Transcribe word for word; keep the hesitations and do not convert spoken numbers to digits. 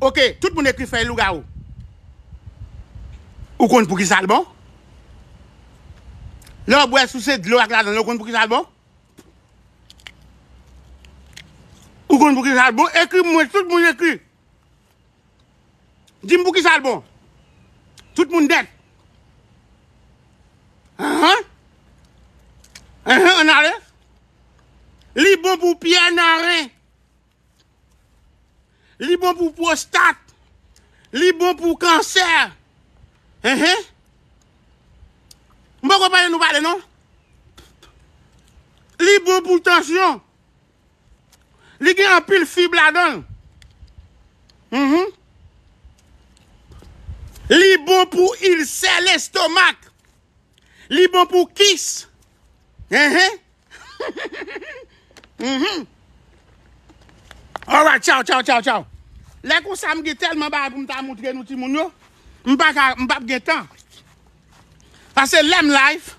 Ok, tout moun ekri fèy lougawou. Ou konn poukisa l bon? Lè w bwè sou se dlo ak ladan l, ou konn poukisa l bon? Ou konn poukisa l bon? Ekri mwen, tout moun ekri. Di m poukisa l bon. Tout moun dèt. Ahan. Ahan, ann ale. Li bon pou pyè nan ren. Li bon pou pwostat. Li bon pou kansè. Enhen. M poko pale nou pale non. Li bon pou tansyon. Li gen anpil fib ladan l. Mhm. Li bon pou ilsè lestomak. Li bon pou kis. Enhen. Mhm. Alright, tchaw, tchaw, tchaw, tchaw. Lè konsa, m gen tèlman bagay pou m ta montre nou timoun yo. M pa ka, m p ap gen tan. Paske lè m live,